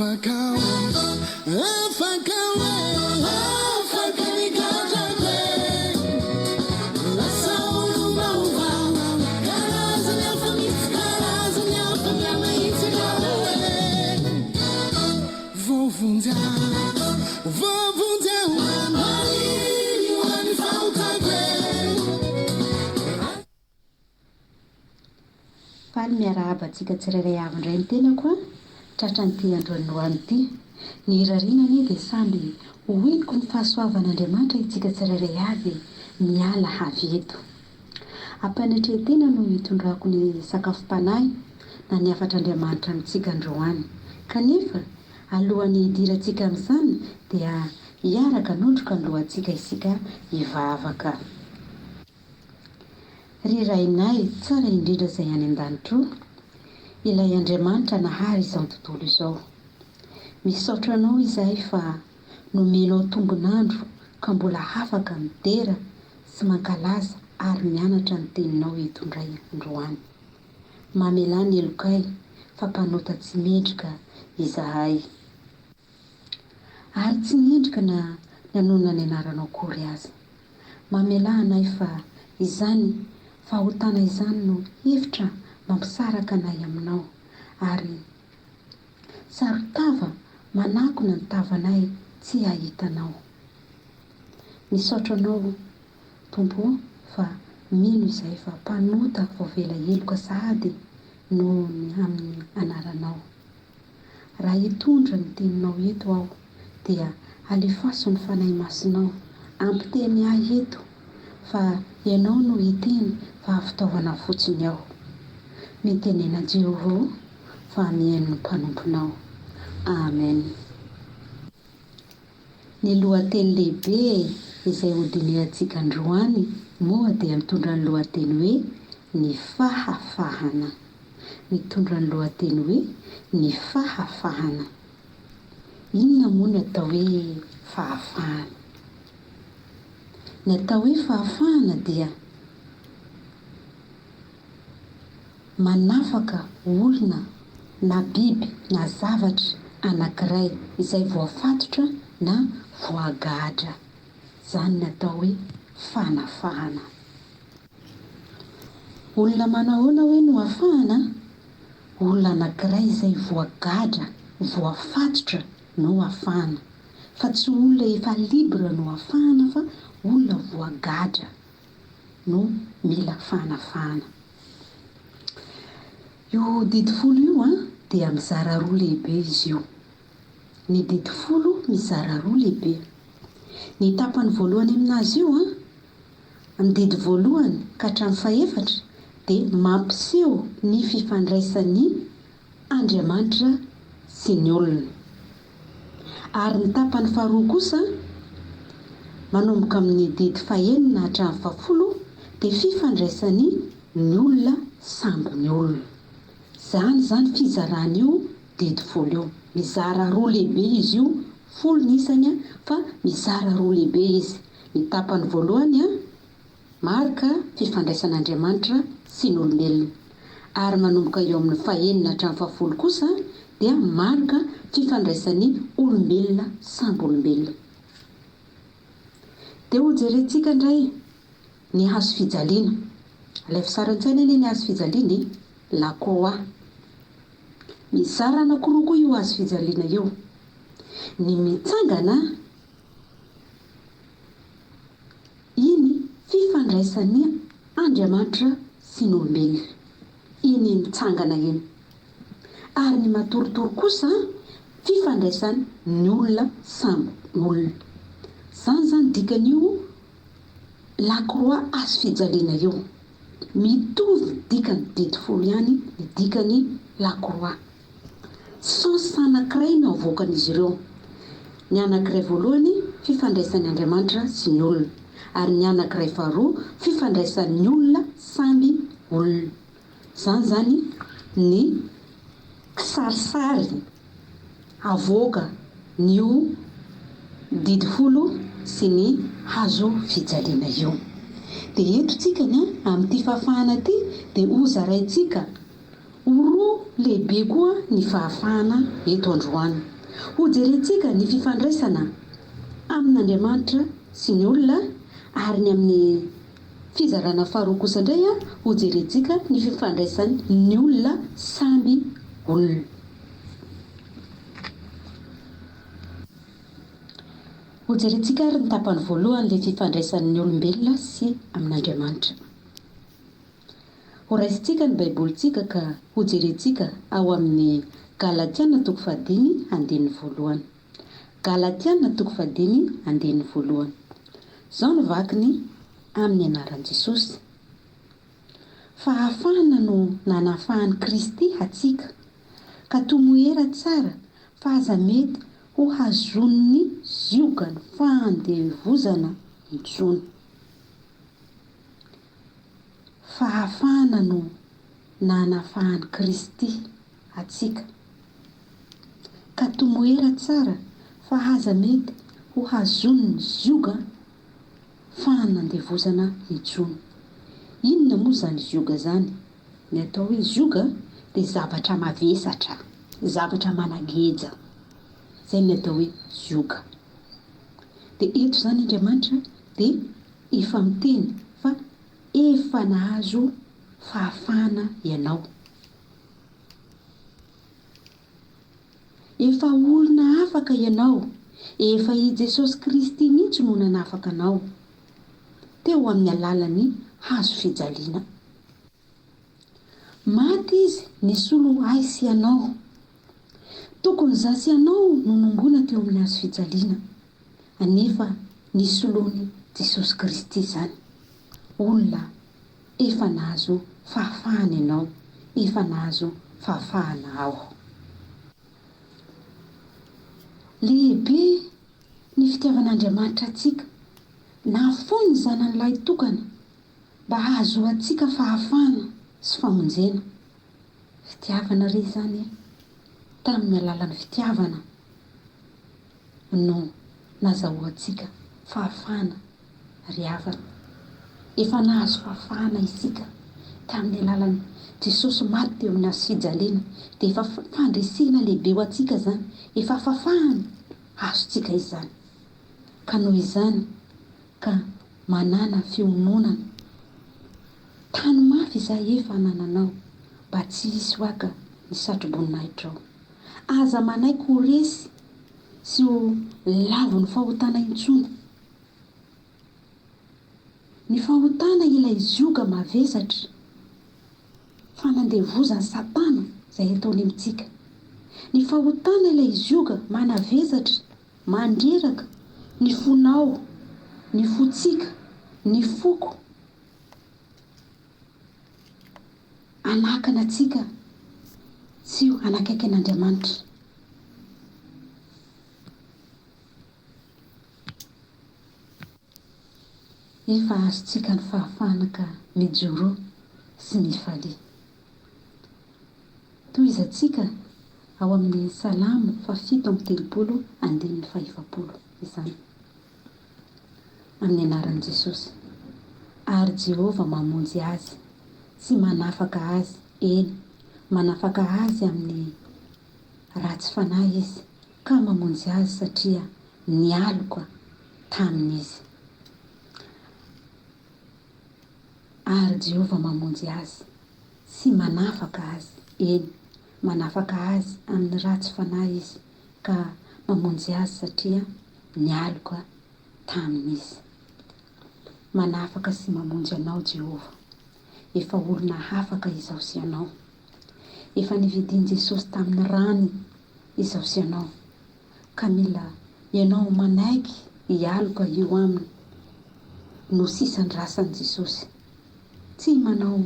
Afaka Afaka Afaka ny gadrako e Lasa olom-baovao Karazany hafa mihitsy Karazany hafa mihamahitsy ianao e Voavonjy aho Voavonjy aho Marino ny fahotako e Faly miarahaba antsika tsirairay avy indray ny tenako an! Tratran'ity androandroany ity. Ny irariana anie dia samby ho henoko ny fahasoavan'Andriamanitra itsika tsirairay avy miala avy eto. Ampanetren-tena no itondrako ny sakafom-panahy na ny hafatr'Andriamanitra amintsika androany. Kanefa alohan'ny hidirantsika amin'izany dia hiaraka hanondroka ny lohantsika isika hivavaka. Ry Rainay tsara indrindra izay any an-danitra o, ilay Andriamanitra nahary izao tontolo izao. Misaotra Anao izahay fa nomenao tombon'andro ka mbola afaka midera sy mankalaza ary mianatra ny Teninao eto indray androany. Mamelà ny helokay fa mpanota tsy mendrika izahay. Ary tsy nendrika na nanonona ny anaranao akory aza. Mamelà anay fa izany fahotana izany no hevitra mampisaraka anay aminao, ary saro-tava manakona ny tavanay tsy hahita anao. Misaotra anao Tompo ô fa mino izahay fa mpanota voavela heloka sahady noho ny amin'ny anaranao. Raha hitondra ny teninao eto aho dia alefaso ny Fanahy Masinao ampiteny ahy eto fa ianao no hiteny fa fitaovana fotsiny aho. Mitenena Jehovah o fa mihaino ny mpanomponao. Amen. Ny lohateny lehibe izay hodinihantsika androany moa dia mitondra ny lohateny hoe Ny fahafahana. Mitondra ny lohateny hoe Ny fahafahana. Inona moa ny atao hoe fahafahana? Ny atao hoe fahafahana dia manafaka olona na biby na zavatra anankiray izay voafatotra na voagadra. Izany ny atao hoe fanafahana. Olona manahoana hoe no afahana? Olona anankiray izay voagadra, voafatotra no afahana. Fa tsy olona efa libre no afahana fa olona voagadra. no mila fanafahana. Io didy folo io dia mizara roa lehibe izy io. Ny didy folo mizara roa lehibe. Ny tapany voalohany aminazy io, amin'ny didy voalohany ka hatramin'ny fahefatra dia mampiseho ny fifandraisan'ny Andriamanitra sy ny olona. Ary ny tapany faharoa kosa, manomboka amin'ny didy fahenina hatramin'ny fahafolo, dia fifandraisan'ny ny olona samby ny olona. Izany izany fizarana io didy folo io. Mizara roa lehibe izy io, folo ny isany fa mizara roa lehibe izy. Ny tapany voalohany Marka, fifandraisan'Andriamanitra sy ny olombelona. Ary manomboka eo amin'ny fahenina hatramin'ny fahafolo kosa dia marika fifandraisan'ny olombelona samby olombelona. Dia hojerentsika indray ny hazo fijaliana. Alaivo sary an-tsaina anie ny hazo fijaliana e! La croix. Mizara anankiroa koa io hazo fijaliana io. Ny mitsangana Iny fifandraisan'ny Andriamanitra sy ny olombelona. Iny mitsangana iny. Ary ny matoritory kosa fifandraisan ny olona samy olona. Zany zany dikan'io la croix hazo fijaliana io. Mitovy dikany didy folo ihany ny dikany la croix. Sens anankiray no avoakan'izy ireo. Ny anankiray voalohany, fifandraisan'ny Andriamanitra sy ny olona. Ary ny anankiray faharoa, fifandraisan'ny olona samby olona. Izany izany ny kisarisary avoaka n'io didy folo sy ny hazo fijaliana io. Dia eto tsika ny amin'ity fahafahana ity dia hozaraintsika ho roa. Lehibe koa ny fahafahana eto androany. Hojerentsika ny fifandraisana amin'Andriamanitra sy ny olona ary ny amin'ny fizarana faharoa kosa indray hojerentsika ny fifandraisan'ny olona samby olona. Hojerentsika ary ny tapany voalohany ilay fifandraisan'ny olombelona sy amin'Andriamanitra. Horaisintsika ny Baibolintsika ka hojerentsika ao amin'ny Galatiana toko fahadimy andininy voalohany. Galatiana toko fahadimy andininy voalohany. Izao no vakiny amin'ny anaran'i Jesosy, Fahafahana no nanafahan'i Kristy antsika, ka tomoera tsara fa aza mety ho hazonin'ny ziogan'ny fahandevozana intsony. Fahafahana no nanafahan'i Kristy antsika. Ka tomoera tsara fa aza mety ho hazonin'ny zioga fahanandevozana intsony. Inona moa izany zioga izany? Ny atao hoe zioga dia zavatra mavesatra, zavatra manageja. Izay ny atao hoe zioga. Dia eto izany Andriamanitra dia efa miteny fa efa nahazo fahafahana ianao. Efa olona afaka ianao, efa i Jesosy Kristy mihitsy no nanafaka anao, teo amin'ny alalan'ny hazo fijaliana. Maty Izy nisolo ahy sy ianao. Tokony izaho sy ianao no nongona teo amin'ny hazo fijaliana. Anefa nisoloan'i Jesosy Kristy izany. Olona efa nahazo fahafahana ianao, efa nahazo fahafahana aho. Lehibe ny fitiavan'Andriamanitra antsika. Nahafoy ny Zanany lahitokana mba hahazoantsika fahafahana sy famonjena. Fitiavana re izany e! Tamin'ny alalan'ny fitiavana no nazahoantsika fahafahana ry havana. Efa nahazo fahafahana isika tamin'ny alalan'i Jesosy maty teo amin'ny hazo fijaliana dia efa fandresena lehibe ho antsika izany, efa fahafahana azontsika izany. Ka noho izany ka manàna fiononana. Tano mafy izay efa anananao mba tsy hisy haka ny satroboninahitro. Aza manaiky ho resy sy ho lavon'ny fahotana intsony. Ny fahotana ilay zioga mavesatra fanandevozan'i Satana izay ataony amintsika. Ny fahotana ilay zioga manavezatra, mandreraka ny fonao, ny fontsika, ny foko. Hanakana antsika tsy hanakaiky an'Andriamanitra. Efa azontsika ny fahafahana ka mijoroa sy mifalia. Tohizantsika ao amin'ny Salamo fahafito amby telopolo andininy fahefapolo izany. Amin'ny anaran'i Jesosy. Ary Jehovah mamonjy azy, sy manafaka azy, eny, manafaka azy amin'ny ratsy fanahy Izy, ka mamonjy azy satria nialoka taminy Izy. Ary Jehovah mamonjy azy, sy manafaka azy, eny, manafaka azy amin'ny ratsy fanahy Izy, ka mamonjy azy satria nialoka taminy Izy. Manafaka sy mamonjy anao Jehovah. Efa olona afaka izaho sy ianao. Efa nividian'i Jesosy tamin'ny rany izaho sy ianao. Ka mila ianao manaiky hialoka eo Aminy no sisa andrasan'i Jesosy. Tsy manao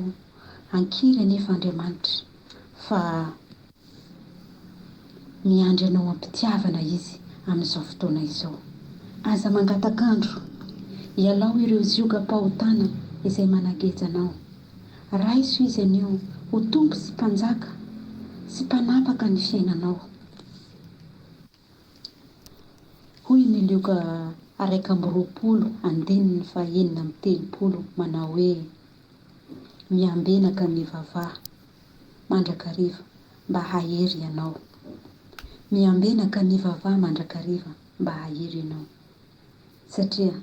ankiry anefa Andriamanitra fa. Miandry anao am-pitiavana Izy amin'izao fotoana izao. Aza mangatak'andro. Ialao ireo ziogam-pahotana izay manageja anao. Raiso Izy anio ho Tompo sy Mpanjaka sy Mpanapaka ny fiainanao. Hoy ny Lioka 21 andininy faha-36 manao hoe, Miambena ka mivavaha mandrakariva. mba hahery ianao. Miambena ka mivavaha mandrakariva mba hahery ianao. Satria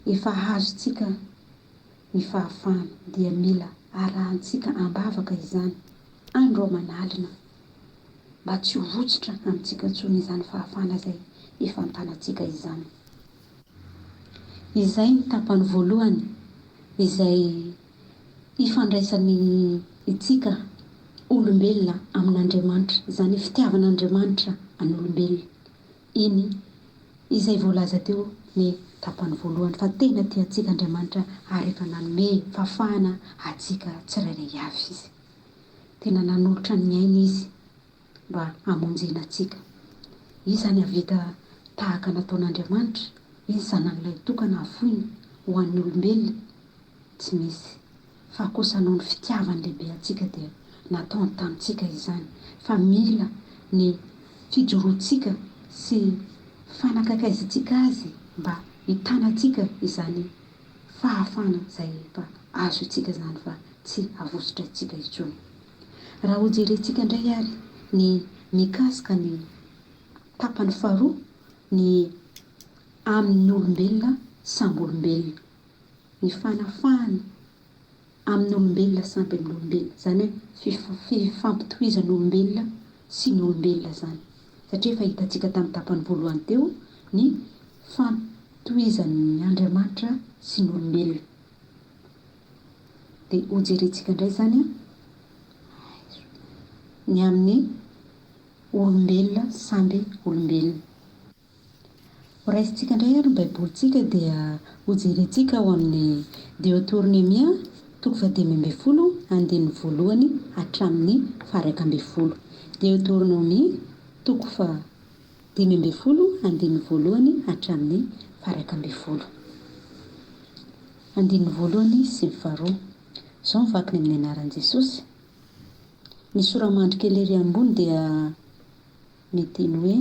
efa azontsika ny fahafahana dia mila arahantsika am-bavaka izany andro aman'alina mba tsy ho votsotra amintsika intsony izany fahafahana izay efa an-tanantsika izany. Izay ny tapany voalohany izay ifandraisan'ny itsika olombelona amin'Andriamanitra, izany fitiavan'Andriamanitra an'olombelona. Iny izay voalaza teo ny tapany voalohany fa tena tia antsika Andriamanitra ary efa nanome fahafahana antsika tsirairay avy Izy. Tena nanolotra ny ainy Izy mba hamonjena antsika. Iza ny hahavita tahaka nataon'Andriamanitra? Iza Zanany Lahitokana hafoiny ho an'ny olombelona? Tsy misy. Fa kosa noho ny fitiavany lehibe antsika dia nataony tamintsika izany. Fa mila ny fijoroantsika sy fanakaikaizantsika Azy mba hitanantsika izany fahafahana izay efa azontsika izany fa tsy havosotra antsika intsony. Raha hojerentsika indray ary ny mikasika ny tapany faharoa, ny amin'ny olombelona samby olombelona, ny fanafahana amin'ny olombelona samby amin'ny olombelona, izany hoe fifampitohizan'ny olombelona sy ny olombelona izany, satria efa hitantsika tamin'ny tapany voalohany teo ny fampitohizan'ny Andriamanitra sy ny olombelona. Dia hojerentsika indray izany ny amin'ny olombelona samby olombelona. Horaisintsika indray ary ny Baibolintsika dia hojerentsika ao amin'ny Deotornomia toko fahadimy ambin'ny folo andininy voalohany hatramin'ny faha-iraika ambin'ny folo. Deotornomia toko faha-dimy ambin'ny folo andininy voalohany hatramin'ny faha-iraika ambin'ny folo. Andininy voalohany sy ny faharoa. Izao no vakiny amin'ny anaran'i Jesosy. Ny sora-mandry kely ery ambony dia miteny hoe.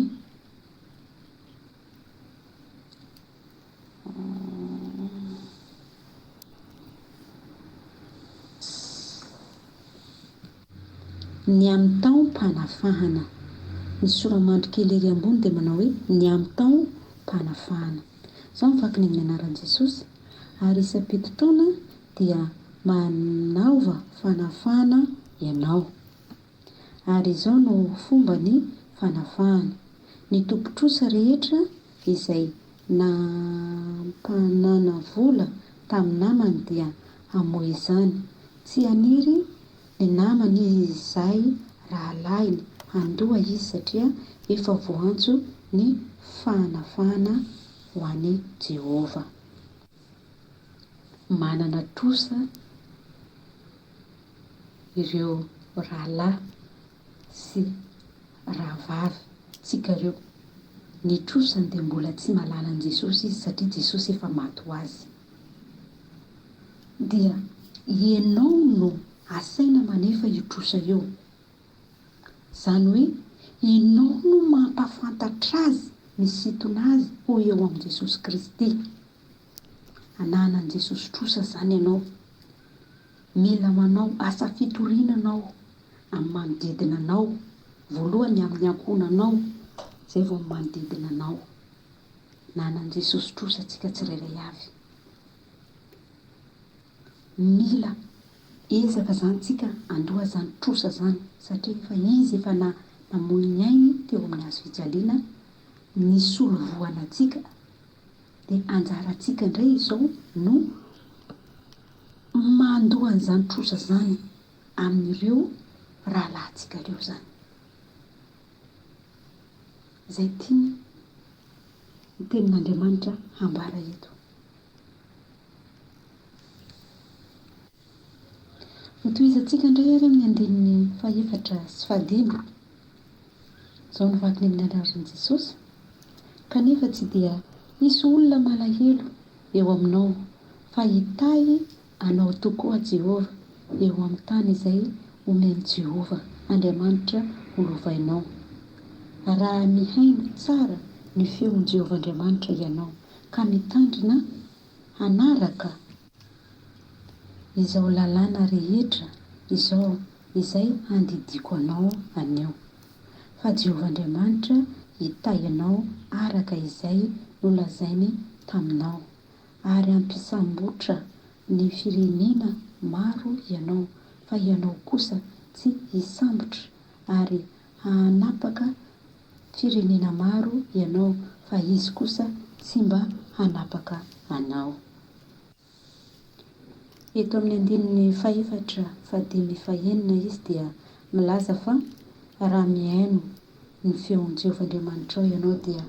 Ny amin'ny taom-panafahana. Ny sora-mandry kely ery ambony dia manao hoe ny amin'ny taom-panafahana. Izao no vakiny amin'ny anaran'i Jesosy, Ary isam-pito taona dia manaova fanafahana ianao. Ary izao no ho fomban'ny fanafahana, Ny tompon-trosa rehetra izay nampanana vola tamin'ny namany dia hamoy izany, tsy haniry ny namany izay rahalahiny handoa izy satria efa voantso ny fanafahana ho an'i Jehovah. Manana trosa ireo rahalahy sy rahavavy tsika ireo. Ny trosany dia mbola tsy mahalala an'i Jesosy izy satria Jesosy efa maty ho azy. Dia ianao no asaina manefa io trosa io. Izany hoe ianao no mampafantatra azy, misintona azy ho eo amin'i Jesosy Kristy. Ananan'i Jesosy trosa izany ianao. Mila manao asa fitoriana ianao amin'ny manodidina anao, voalohany amin'ny ankohonanao, izay vao ny manodidina anao. Nanan'i Jesosy trosa antsika tsirairay avy. Mila ezaka izany tsika handoa izany trosa izany satria efa Izy efa namoy ny ainy teo amin'ny hazo fijaliana nisolo vohana antsika dia anjarantsika indray izao no mandoa an'izany trosa izany amin'ireo rahalahintsika ireo izany. Izay tiany ny tenin'Andriamanitra hambara eto. Hotohizantsika indray ary amin'ny andininy fahefatra sy fahadimy. Izao no vakiny amin'ny anaran'i Jesosy, Kanefa tsy dia hisy olona malahelo eo aminao, fa hitahy anao tokoa Jehovah eo amin'ny tany izay omen'i Jehovah Andriamanitra ho lovainao, raha mihaino tsara ny feon'i Jehovah Andriamanitra ianao, ka mitandrina hanaraka izao lalàna rehetra izao. izay andidiako anao anio. Fa Jehovah Andriamanitra hitahy anao araka izay nolazainy taminao, ary hampisambotra ny firenena maro ianao, fa ianao kosa tsy hisambotra, ary hanapaka firenena maro ianao, fa izy kosa tsy mba hanapaka anao. Eto amin'ny andininy fahefatra, fahadimy, fahenina izy dia milaza fa raha mihaino ny feon'i Jehovah Andriamanitrao ianao dia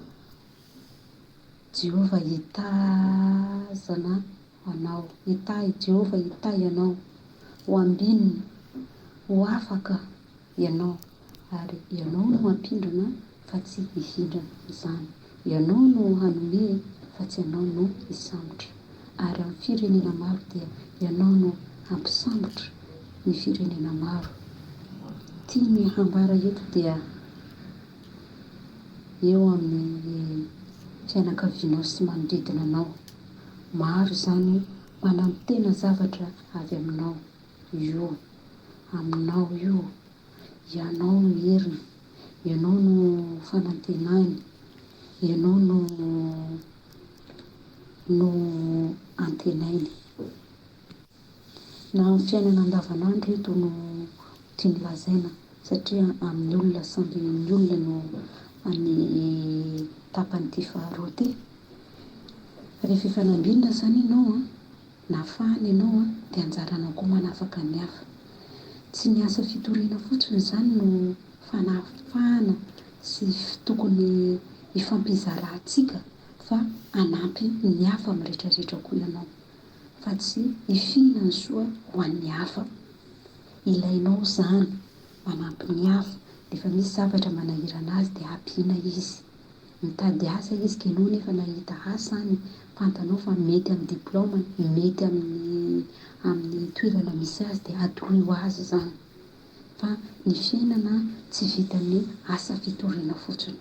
Jehovah hitazana anao, hitahy, Jehovah hitahy anao, ho ambinina, ho afaka ianao, ary ianao no hampindrana fa tsy hihindrana izany. Ianao no hanome fa tsy ianao no hisambotra. Ary amin'ny firenena maro dia ianao no hampisambotra ny firenena maro. Tiany hambara eto dia eo amin'ny fianakavianao sy manodidina anao. Maro izany manantena zavatra avy aminao io, aminao io. Ianao no heriny, Ianao no fanantenany, Ianao no no antenainy. Na amin'ny fiainana andavanandro eto no tiany lazaina satria amin'ny olona samby ny olona no any tapan'ity faharoa ity. Rehefa efa nambinina izany ianao an, nafahana ianao an, dia anjaranao koa manafaka ny hafa. Tsy ny asa fitoriana fotsiny izany no fanafahana sy tokony hifampizarantsika fa hanampy ny hafa amin'ny rehetrarehetra koa ianao. Fa tsy hifihina ny soa ho an'ny hafa. Ilainao izany, manampy ny hafa, rehefa misy zavatra manahirana azy dia ampiana izy. Mitady asa izy ka ianao nefa nahita asa any, fantanao fa mety amin'ny diplaomany, mety amin'ny amin'ny toerana misy azy dia atoroy azy izany. Fa ny fiainana tsy vitan'ny asa fitoriana fotsiny.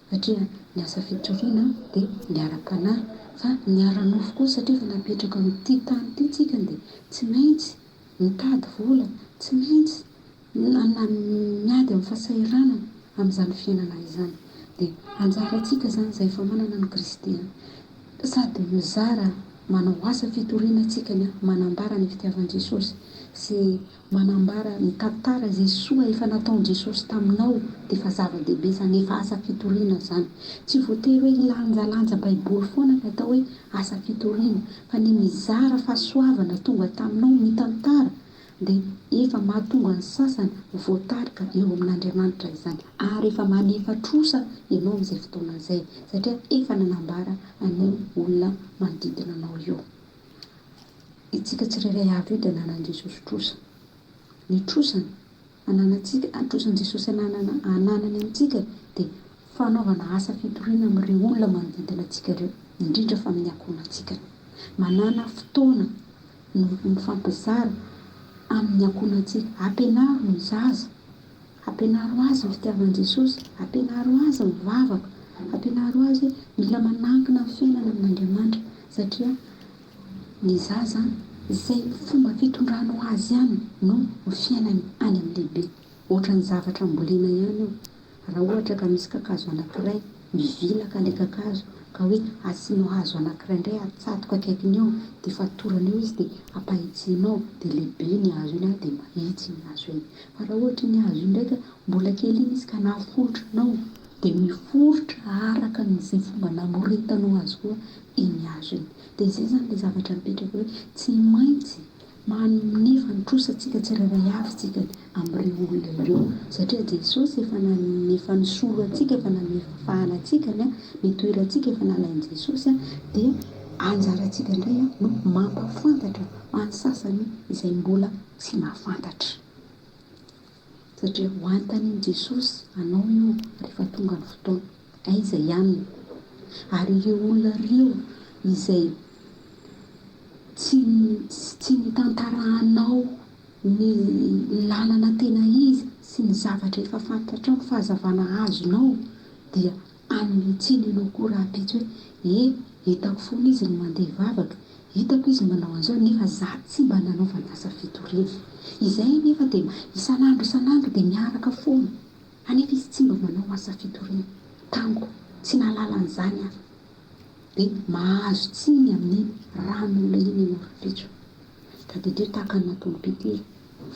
Satria ny asa fitoriana dia ny ara-panahy fa ny ara-nofo koa satria efa napetraka amin'ity tany ity tsika dia tsy maintsy mitady vola, tsy maintsy miady amin'ny fahasahiranana amin'izany fiainana izany. Dia anjarantsika izany izay efa manana an'i Kristy sady mizara manao asa fitoriana tsika ny manambara ny fitiavan'i Jesosy sy manambara, mitantara izay soa efa nataon'i Jesosy taminao dia efa zava-dehibe izany, efa asa fitoriana izany. Tsy voatery hoe hilanjalanja baiboly foana ny atao hoe asa fitoriana fa ny mizara fahasoavana tonga taminao mitantara dia efa mahatonga ny sasany ho voatarika eo amin'Andriamanitra izany ary efa manefa trosa ianao amin'izay fotoana izay satria efa nanambara an'io olona manodidina anao io. Itsika tsirairay avy io dia ananan'i Jesosy trosa. Ny trosany ananantsika, trosan'i Jesosy ananana ananany amintsika dia fanaovana asa fitoriana amin'ireo olona manodidina antsika ireo, indrindra fa amin'ny ankohonantsika. Manàna fotoana no mifampizara amin'ny ankohonantsika. Ampianaro ny zaza, ampianaro azy ny fitiavan'i Jesosy, ampianaro azy ny vavaka, ampianaro azy hoe mila manankina ny fiainana amin'Andriamanitra satria Ny zaza, izay fomba fitondranao azy ihany no ho fiainany any amin'ny lehibe. Ohatran'ny zavatra ambolena ihany io. Raha ohatra ka misy kakazo anankiray, mivilaka ilay kakazo, ka hoe asianao hazo anankiray indray atsatoka akaikiny eo, dia fatorana eo izy dia ampahitsianao, dia lehibe iny hazo iny dia mahitsy iny hazo iny. Fa raha ohatra iny hazo iny indray ka mbola kely iny izy ka nahaforitra anao, dia miforitra araka an'izay fomba namoretanao azy koa iny hazo iny. Dia izay izany ilay zavatra mipetraka hoe tsy maintsy manefa ny trosantsika tsirairay avy isika amin'ireo olona ireo. Satria Jesosy efa efa nisolo antsika, efa nanome fahafahana antsika, ny toerantsika efa nalain'i Jesosy dia anjarantsika indray no mampahafantatra an'ny sasany izay mbola tsy mahafantatra. Satria ho antanin'i Jesosy anao io rehefa tonga ny fotoana. Aiza i Anna? Ary ireo olona ireo izay tsy tsy nitantaranao ny lalana tena izy sy ny zavatra efa fantatrao, ny fahazavana azonao dia hanome tsiny anao koa rahampitso hoe, e, hitako foana izy no mandeha hivavaka, Hitako izy manao an'izao nefa za tsy mba nanaovany asa fitoriana. Izay anefa dia isan'andro isan'andro dia miaraka foana. Anefa izy tsy mba manao asa fitoriana tamiko. Tsy nahalala an'izany aho. Dia mahazo tsiny amin'iny ran'olona iny ianao rahampitso. Tadidio tahaka ny nataon'i Petera.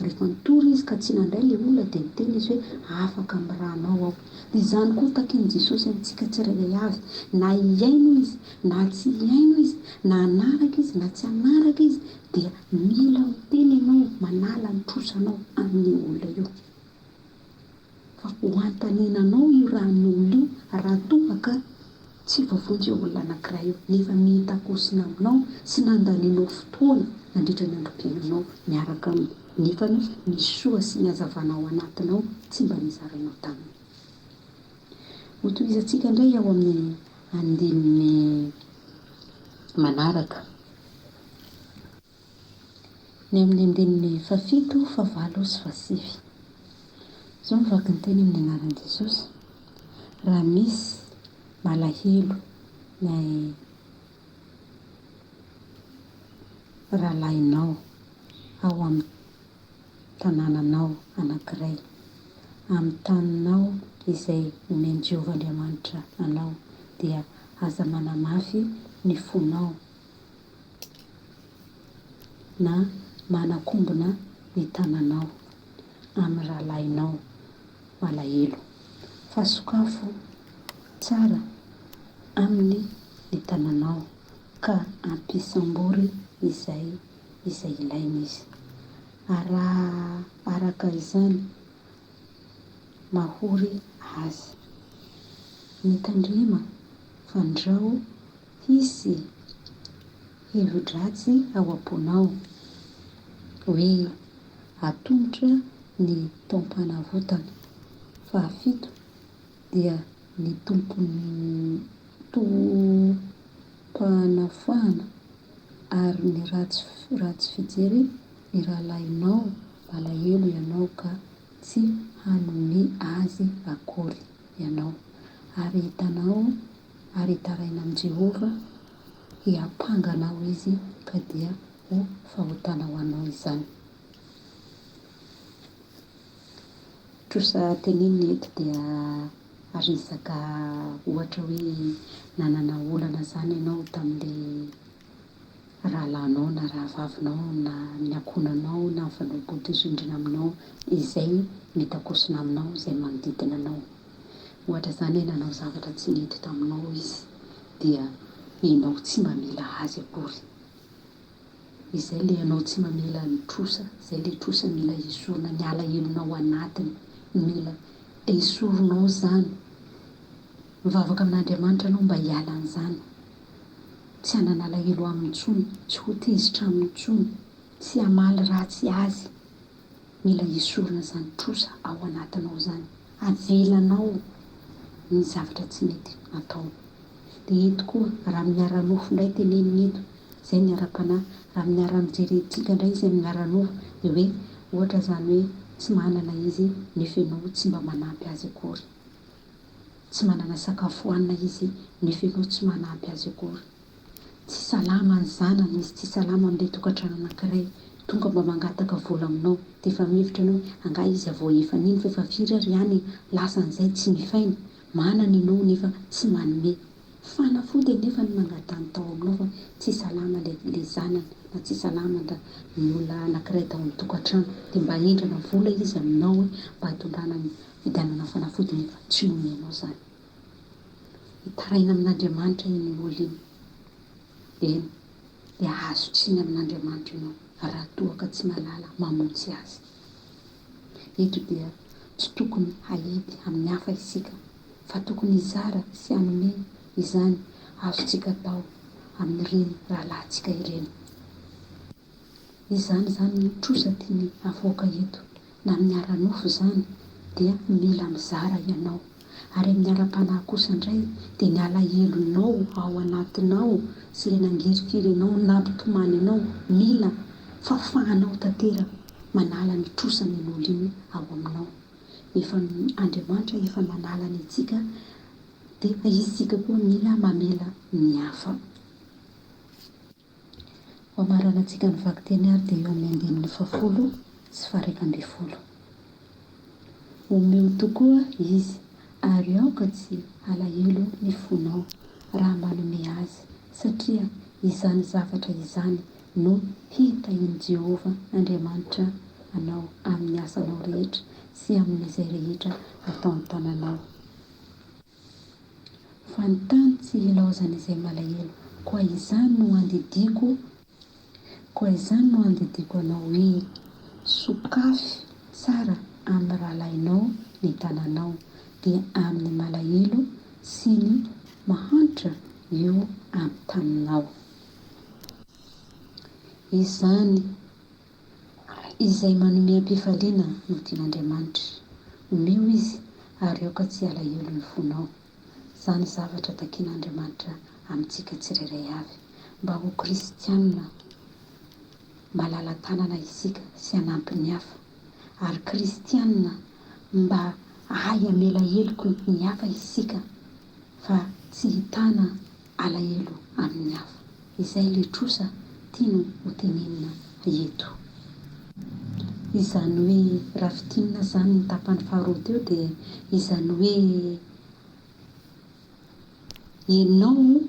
Rehefa nitory izy ka tsy nandray ilay olona dia niteny izy hoe afaka amin'ny ranao aho. Dia izany koa takian'i Jesosy amintsika tsirairay avy, na hihaino izy na tsy hihaino izy, na hanaraka izy na tsy hanaraka izy dia mila miteny ianao manala ny trosanao amin'io olona io. Fa ho antaninanao io ran'ny olona io raha toa ka tsy voavonjy io olona anankiray io nefa mitakosina aminao sy nandanianao fotoana nandritra ny androm-piainanao miaraka aminy nefa ny soa sy ny hazavana ao anatinao tsy mba nizarainao taminy. Hotohizantsika indray ao amin'ny andininy manaraka. Ny amin'ny andininy fahafito, fahavalo sy fahasivy. Izao no vaky ny teny amin'ny anaran'i Jesosy, Raha misy malahelo ny rahalahinao ao amin'ny tanànanao anankiray, amin'ny taninao izay omen'i Jehovah Andriamanitra anao, dia aza manamafy ny fonao na manakombona ny tananao amin'ny rahalahinao malahelo, fa sokafo tsara aminy ny tananao ka ampisambory izay izay ilainy izy. Ary raha araka izany mahory azy. Mitandrema fandrao Hisy hevi-dratsy ao am-ponao hoe atomotra ny taom-panavotana fahafito dia ny tompom-panafahana ary ny ratsy ratsy fijery ny rahalahinao malahelo ianao ka tsy hanome azy akory ianao ary hitanao ary hitaraina amin'i Jehovah, hiampanga anao izy, ka dia ho fahotana ho anao izany. Trosa tenenina eto dia resaka ohatra hoe nanana olana izany ianao tamin'ilay rahalahinao na rahavavinao na ny ankohonanao na mifanolo-bodirindrina aminao izay mitakosona aminao, izay manodidina anao. Ohatra izany hoe nanao zavatra tsy nety taminao izy dia enao tsy mamela azy akory. Izay le anao tsy mamela ny trosa, izay le trosa mila esorina, ny alahelonao anatiny mila esorinao izany. Mivavaka amin'Andriamanitra anao mba hiala an'izany, tsy hanana alahelo aminy intsony, tsy ho tezitra aminy intsony, tsy hamaly ratsy azy. Mila esorina izany trosa ao anatinao izany. Avelanao ny zavatra tsy mety atao. Dia eto koa, raha amin'ny ara-nofo indray tenenina eto, izay ny ara-panahy, raha amin'ny ara-mijerentsika indray izy amin'ny ara-nofo, dia hoe ohatra izany hoe tsy manana izy nefa ianao tsy mba manampy azy akory. Tsy manana sakafo hohanina izy nefa ianao tsy manampy azy akory. Tsy salama ny zanany izy, tsy salama amin'ilay tokantrano anankiray, tonga mba mangataka vola aminao, dia efa mihevitra ianao hoe angaha izy vao efa nino fa efa firy ary ihany e, lasan'izay tsy nifaina, manana ianao nefa tsy manome. Fanafody anefa no nangatahany tao aminao fa tsy salama ilay ilay zanany na tsy salama nda ny olona anankiray tao amin'ny tokantrano, dia mba hendrana vola izy aminao hoe mba hitondrana ny fividianana fanafody nefa tsy nomenao izany. Hitaraina amin'Andriamanitra iny olona iny. Eny, dia hahazo tsiny amin'Andriamanitra ianao raha toa ka tsy mahalala mamonjy azy. Eto dia tsy tokony hahidy amin'ny hafa isika fa tokony hizara sy hanome izany azontsika atao amin'ireny rahalahintsika ireny. Izany izany no trosa tiany havoaka eto. Na amin'ny ara-nofo izany dia mila mizara ianao. Ary amin'ny ara-panahy kosa indray dia ny alahelonao ao anatinao sy ilay nangirifiry anao, nampitomany anao, mila fafahanao tanteraka manala ny trosan'iny olona iny ao aminao. Efa Andriamanitra efa manala ny antsika dia isika koa mila mamela ny hafa. Ho hamaranantsika ny vakiteny ary dia eo amin'ny andininy fahafolo sy faha-11. Omeo tokoa izy, ary aoka tsy halahelo ny fonao raha manome azy, satria izany zavatra izany no hitahian'i Jehovah Andriamanitra anao amin'ny asanao rehetra sy amin'izay rehetra ataon'ny tananao. Fa ny tany tsy hilaozan'izay malahelo, koa izany no andidiako Koa izany no andidiako anao hoe, Sokafy tsara amin'ny rahalahinao ny tananao, dia amin'ny malahelo sy ny mahantra eo amin'ny taninao. Izany izay manome am-pifaliana no tian'Andriamanitra. Omeo izy, ary aoka tsy halahelo ny fonao. Izany zavatra takian'Andriamanitra amintsika tsirairay avy, mba ho kristiana malala-tanana isika sy hanampy ny hafa, ary kristiana mba hahay hamela heloka ny hafa isika fa tsy hitana alahelo amin'ny hafa. Izay ilay trosa tiany ho tenenina eto. Izany hoe raha fintinina izany ny tapany faharoa teo dia izany hoe ianao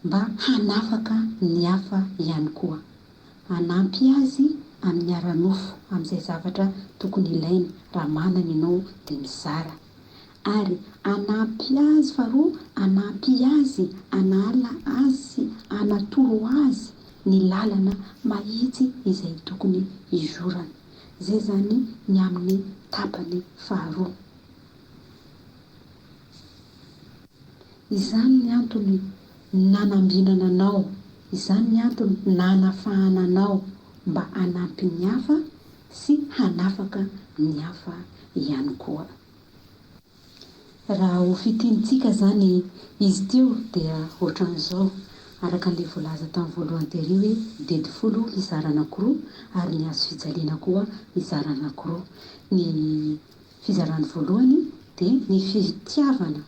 mba hanafaka ny hafa ihany koa. Hanampy azy amin'ny ara-nofo amin'izay zavatra tokony ilainy raha manana ianao dia mizara. Ary hanampy azy faharoa hanampy azy hanala azy sy hanatoro azy ny lalana mahitsy izay tokony hizorana. Izay izany ny amin'ny tapany faharoa. Izany ny antony nanambinana anao, izany ny antony nanafahana anao mba hanampy ny hafa sy hanafaka ny hafa ihany koa. Raha ho fintinintsika izany izy teo dia ohatran'izao, araka an'ilay voalaza tamin'ny voalohany tery hoe didy folo mizara anankiroa ary ny hazo fijaliana koa mizara anankiroa. Ny fizarany voalohany dia ny fitiavana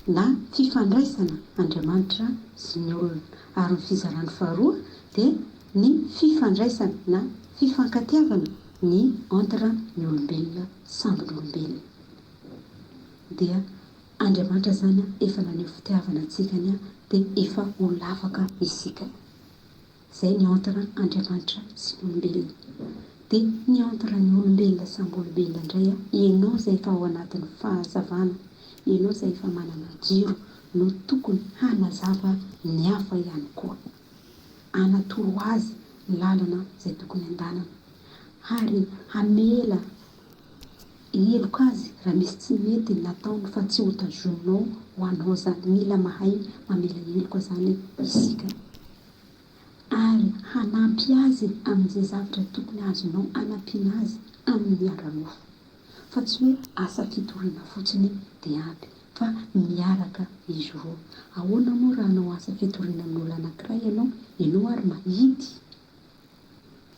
na fifandraisana Andriamanitra sy ny olona ary ny fizarany faharoa dia ny fifandraisana na fifankatiavana ny entre ny olombelona samby ny olombelona. Dia Andriamanitra izany efa naneho fitiavana antsika ny dia efa olona afaka isika. Izay ny entre Andriamanitra sy ny olombelona. Dia ny entre ny olombelona samby olombelona indray ianao izay efa ao anatin'ny fahazavana, ianao izay efa manana jiro no tokony hanazava ny hafa ihany koa. Hanatoro azy ny lalana izay tokony handanana. Ary hamela heloka azy raha misy tsy mety nataony fa tsy ho tazoninao ho anao zany. Mila mahay mamela heloka zany isika. Ary hanampy azy amin'izay zavatra tokony azonao hanampiana azy amin'ny ara-nofo. Fa tsy hoe asa fitoriana fotsiny dia ampy fa miaraka izy roa. Ahoana moa raha hanao asa fitoriana amin'olona anankiray ianao, ianao ary mahidy?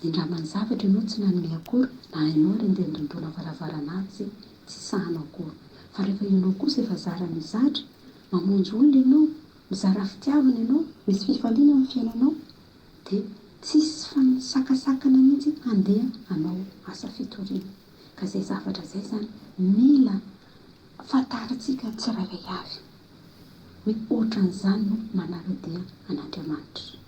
Nindramany zavatra ianao tsy nanome akory na ianao ary andeha handondona varavarana azy tsy sahanao akory. Fa rehefa ianao kosa efa zara mizatra, mamonjy olona ianao, mizara fitiavana ianao, misy fifaliana amin'ny fiainanao dia tsisy sakasakana mihitsy handeha hanao asa fitoriana. Ka izay zavatra izay izany mila fantarintsika tsirairay avy hoe ohatran'izany no manara-dia an'Andriamanitra.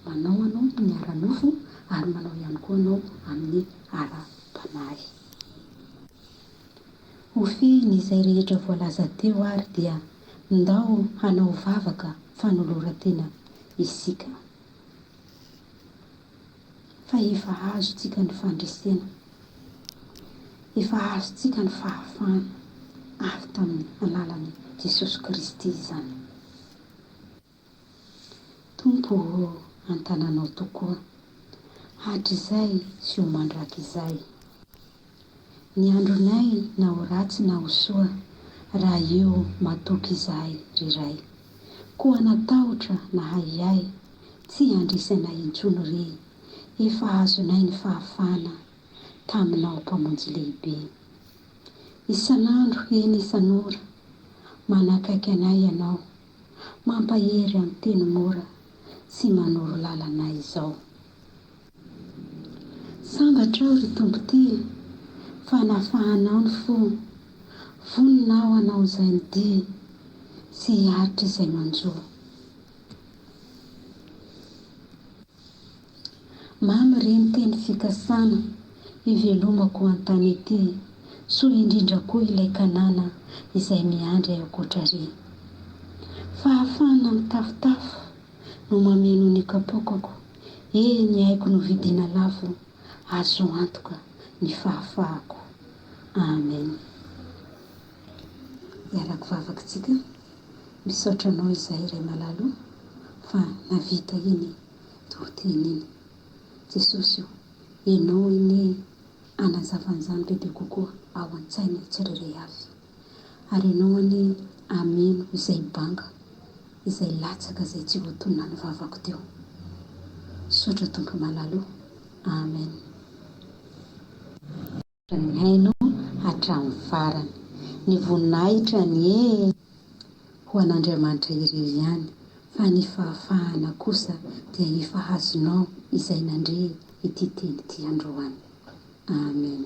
Manao anao amin'ny ara-nofo ary manao ihany koa anao amin'ny ara-panahy. Ho fehiny izay rehetra voalaza teo ary dia ndao hanao vavaka fanoloran-tena isika. Fa efa azontsika ny fandresena. Efa azontsika ny fahafahana avy tamin'ny alalan'i Jesosy Kristy izany. Tompo ô, an-tananao tokoa. Hatrizay sy ho mandrakizay. Ny andronay na ho ratsy na ho soa, raha eo matoky izahay ry Ray. Koa na tahotra na ahiahy, tsy handresy anay intsony re, efa azonay ny fahafahana taminao Mpamonjy lehibe. Isan'andro eny isan'ora, manakaiky anay Ianao. Mampahery amin'ny teny mora. sy manoro lalana ahy izao. Sambatra aho ry Tompo tia, fa nafahanao ny fo, vonona aho hanao izay ny dia sy hiaritra izay manjo. Mamy re ny teny fikasana hivelomako an-tany ety, soa indrindra koa ilay Kanana izay miandry ahy ankoatra ary. Fahafahana mitafotafo no mameno ny kapoakako, e ny aiko novidiana lafo, azo antoka ny fahafahako. Amen. Hiarako vavaka tsika. Misaotra anao izahay Ray malala o fa navita iny toriteny iny. Jesosy o, Ianao anie hanazava an'izany bebe kokoa ao an-tsainay tsirairay avy. Ary Ianao anie hameno izay banga, izay latsaka izay tsy voatonona ny vavako teo. Misaotra Tompo malala o. Amen. Nihaino hatramin'ny farany. Ny voninahitra anie ho an'Andriamanitra irery ihany fa ny fahafahana kosa dia efa azonao izay nandre ity teny ity androany. Amen.